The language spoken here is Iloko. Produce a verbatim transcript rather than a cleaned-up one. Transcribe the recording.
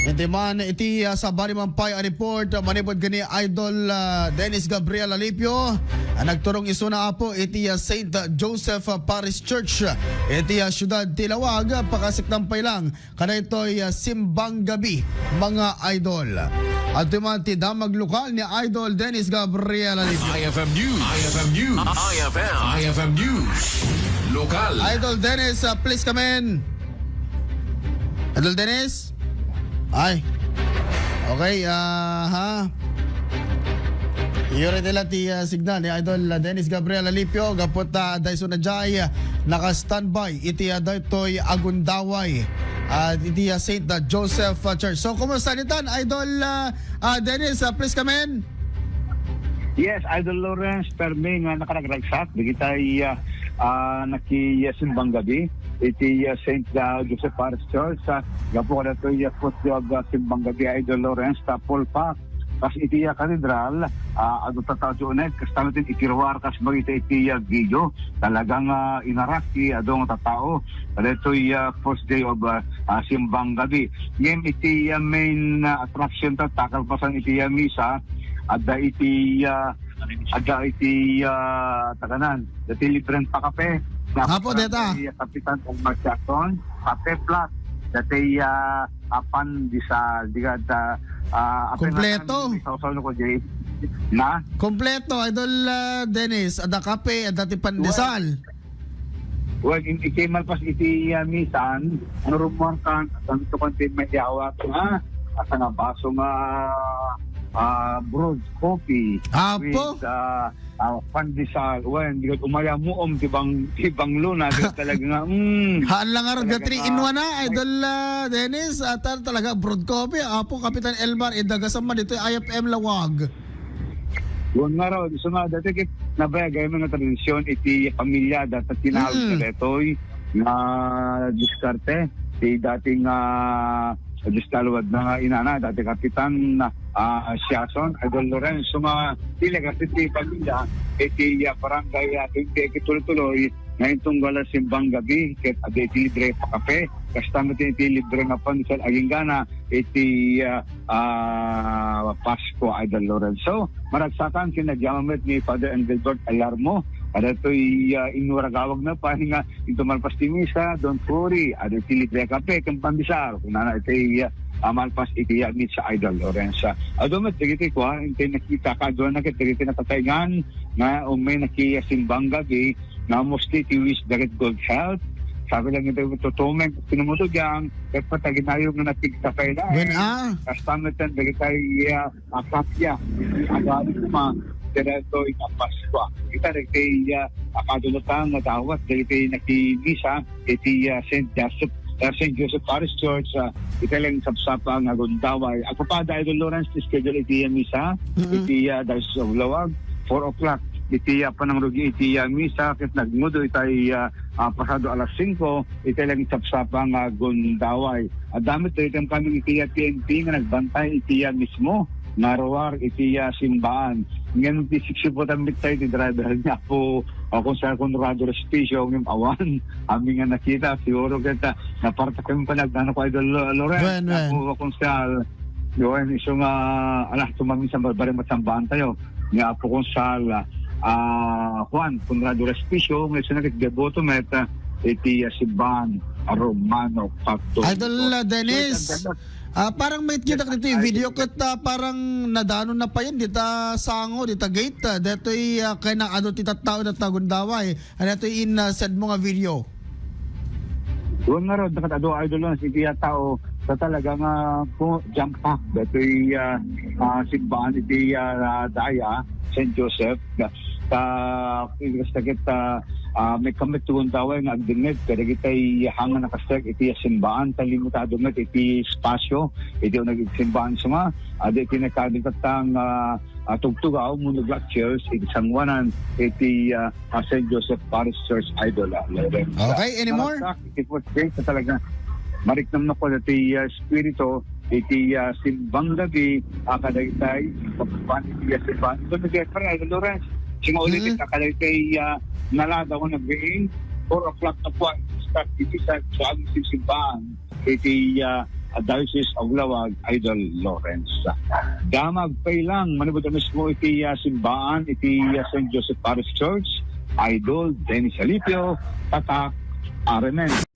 Iti man iti, ah, sabali man pay a report, ah, manipud kani Idol, ah, Dennis Gabriel Alipio, ah, nagturong isuna, Apo, iti, ah, Saint Joseph, ah, Parish Church, ah, iti, ah, siyudad ti Laoag, ah, pakasakbay lang kadaytoy, ah, simbang gabi, mga idol. Adtoy man ti damag lokal ni Idol Dennis Gabriel Alipio. I F M News. I F M News. I F M. I F M News. Lokal. Idol Dennis, ah, please come in. Idol Dennis? Ay. Okay, ah, ha? Iyuri nila ti, ah, signal ni Idol, ah, Dennis Gabriel Alipio, gapu ta dayso na jay, ah, naka-standby iti, ah, daytoy a gundaway, ah, iti, ah, Saint, ah, Joseph, ah, Church. So, kumusta ditan, Idol, ah, ah, Dennis? Ah, please come in. Yes, Idol Lawrence, permi nga nakaragragsak, digitay, ah, ah, naki, ah, simbang gabi, iti, ah, Saint, ah, Joseph Parish Church, ah, gapu kadatoy, ah, football, ah, simbang gabi, Idol Lawrence, ta full pack. Kas iti, ah, katedral, ah, adu tattao ti uneg, kasta met iti ruar, kas bagita iti, ah, video, talagang, ah, inarak ti adu nga tattao. Kadatoy, ah, first day of, ah, ah, simbang gabi. Ngem iti, ah, main, ah, attraction ta, ta kalpasan iti, ah, misa, adda iti, ah, adda iti, ah, taganan, dati libreng pakape. Apo, deta. Dati, ah, Kapitan Omar Jackson, kape plus, dati, ah, apan di sa, di ka, da, ah, apan Kompleto. Sa usaw ko, Jay. Na? Kompleto, Idol, ah, Dennis. Adda kape, adda ti pandesal. Well, in, iti malpas iti, ah, misan, ano rumuar kan, tanto kan ti mayawat nga, asa nga baso nga, ah, brewed coffee Apo? With, ah, ah, pandesal. Well, di ka umaya muom ti bang, ti banglo na, di ka talaga nga, mm, Haan lang nga talaga three in one, ah, Idol, ah, Dennis. At, ah, talaga, brewed coffee. Apo, Kapitan Elmar, idagasan man dito, I F M Lawag. Wen ngarud, isu nga, dati ket nabayag nga tradisyon iti pamilya, data tinawag Mm. na detoy nga diskarte, ti dating, ah, distalwad na nga inana, dati Kapitan, ah, Siason, Idol Lorenzo, nga ti legacy ti pamilya, iti, ah, barangay, ah, twenty-eight Tuloy-Tuloy, nga intunggal a simbang gabi, ket adi iti libre pakape, kasta met iti libre nga pandesal agingga na, iti, ah, ah, Pasko, Idol Lorenzo. Maragsakan, kinagyaman met ni Father Engelbert Alarmo. Kadatoy, ah, inwaragawag na pa nga inton malpas ti misa, don't worry, adu ti libre a kape ken pandesal. Kunana iti, ah, malpas iti, ah, misa, Idol Lorenzo. Adu met dagiti kua, intay nakita, kaduana ket dagiti nakataengan nga umay nakisimbang gabi, nga mostly ti wish dagiti good health. Sabi lang iti tutumen, pinumutudyang, ket pataginayo nga napigsa pay laeng. Wen, ah. Kasta met dagiti, ah, a kapia, iti agali kuma, diretso iti Paskua. Kita dagiti, ah, a kadulatan nga dawat, dagiti nakimisa, iti, ah, Saint Joseph, ah, Saint Joseph Parish Church, ah, iti lang sapsapa nga gundaway. Agpapada, Idol Lawrence, ti schedule iti, ah, misa, Mm-mm. iti, ah, Diocese of Laoag, four o'clock. Iti, ah, panangrugi iti, ah, misa, ket nagmudo itay, ah, ah, pasado alas singko, iti lang sapsapa nga gundaway. Adda met daytoy kami iti, ah, P N P nga nagbantay iti, ah, mismo nga ruar iti, ah, simbaan. Ngem ti siksiputan met tayo ti driver ni Apo, ah, Konsehal Conrado Respicio, ngem awan. Amin nga nakita, siguro ket, ah, napartak kami pa nagdano ko, Idol Lo-, Loren, Wen, wen. Apo Konsehal. Wen, isu nga, ala, tumami sa barbareng matsambaan tayo. Ni Apo Konsehal, ah, Juan Conrado Respicio, nga isu nga deboto met, ah, iti, ah, simbaan, ah, Romano Katoliko. Idol, ah, Dennis, So, ah, parang may kita dito yung video ket, ah, parang nadano na pa yan, dita sango, dita gate, ah, detoy, ah, kay na ano, ti tattao, dita gundaway. Ano ito in, ah, send mo nga video? Wen ngarud, dakadua, Idol Lawrence, iti, ah, tao, sa talaga nga, ah, po, jam pack, detoy, ah, ah, simbaan iti, ah, daya, Saint Joseph, ta, iwas ta ket, ah, ah, may kami ti gundaway nga agdengngeg, kadagitay hanga nakasek iti simbaan, ta limitado met iti espasyo, iti uneg iti simbaan, isu nga, adi iti nagkabitatang, ah, ah, tugtugaw, monoglot chairs, iti sangoanan, iti, ah, ah, Saint Joseph Parish Church, Idol, ah, Lawrence. Okay, anymore? Para sa akin, iti first day, sa talaga, mariknam na ko dati, ah, espiritu, iti, ah, simbang gabi, ah, kadagitay, pagpapani, iti, ah, simbang. Ito, nag-refer, Idol Lawrence, sino ulit Mm. ita, kadagitay, ah, nalada ko nag-reing, four o'clock na po, start iti sa, sa aming simbang. Iti, ah, Diocese of Laoag, Idol Lawrence. Damag pay lang manipud mismo iti ah, simbaan iti ah, Saint Joseph Parish Church, Idol Dennis Alipio, Tatak, Aremen.